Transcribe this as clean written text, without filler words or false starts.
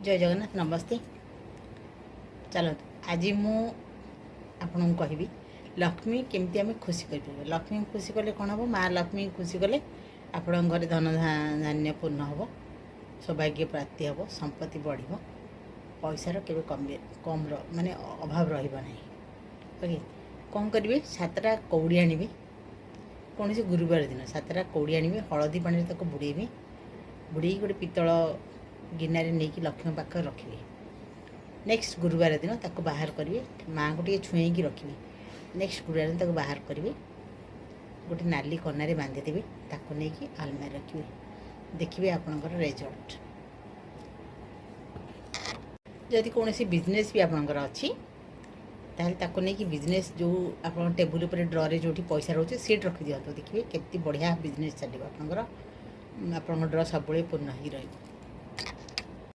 ଜୟ ଜଗନ୍ନାଥ, ନମସ୍ତେ। ଚାଲନ୍ତୁ, ଆଜି ମୁଁ ଆପଣଙ୍କୁ କହିବି ଲକ୍ଷ୍ମୀ କେମିତି ଆମେ ଖୁସି କରିପାରିବା। ଲକ୍ଷ୍ମୀଙ୍କୁ ଖୁସି କଲେ କ'ଣ ହେବ? ମା ଲକ୍ଷ୍ମୀଙ୍କୁ ଖୁସି କଲେ ଆପଣଙ୍କ ଘରେ ଧନ ଧାନ୍ୟ ପୂର୍ଣ୍ଣ ହେବ, ସୌଭାଗ୍ୟ ପ୍ରାପ୍ତି ହେବ, ସମ୍ପତ୍ତି ବଢ଼ିବ, ପଇସାର କେବେ କମି କମ୍ର ମାନେ ଅଭାବ ରହିବ ନାହିଁ। ଓକେ, କ'ଣ କରିବେ? 7ଟା କଉଡ଼ି ଆଣିବେ। କୌଣସି ଗୁରୁବାର ଦିନ 7ଟା କଉଡ଼ି ଆଣିବେ, ହଳଦୀ ପାଣିରେ ତାକୁ ବୁଡ଼େଇବେ। ବୁଡ଼େଇକି ଗୋଟେ ପିତ୍ତଳ ଗିନାରେ ନେଇକି ଲକ୍ଷ୍ମୀଙ୍କ ପାଖରେ ରଖିବେ। ନେକ୍ସଟ ଗୁରୁବାର ଦିନ ତାକୁ ବାହାର କରିବେ, ମାଆଙ୍କୁ ଟିକେ ଛୁଏଁଇକି ରଖିବେ। ନେକ୍ସଟ ଗୁରୁବାର ଦିନ ତାକୁ ବାହାର କରିବେ, ଗୋଟେ ନାଲି କନାରେ ବାନ୍ଧିଦେବେ, ତାକୁ ନେଇକି ଆଲମାରି ରଖିବେ। ଦେଖିବେ ଆପଣଙ୍କର ରେଜଲ୍ଟ। ଯଦି କୌଣସି ବିଜନେସ୍ ବି ଆପଣଙ୍କର ଅଛି, ତାହେଲେ ତାକୁ ନେଇକି ବିଜନେସ୍ ଯେଉଁ ଆପଣଙ୍କ ଟେବୁଲ୍ ଉପରେ ଡ୍ରରେ ଯେଉଁଠି ପଇସା ରହୁଛି, ସେଇଠି ରଖିଦିଅନ୍ତୁ। ଦେଖିବେ କେତେ ବଢ଼ିଆ ବିଜନେସ୍ ଚାଲିବ ଆପଣଙ୍କର। ଆପଣଙ୍କ ଡ୍ର ସବୁବେଳେ ପୂର୍ଣ୍ଣ ହେଇକି ରହିବ।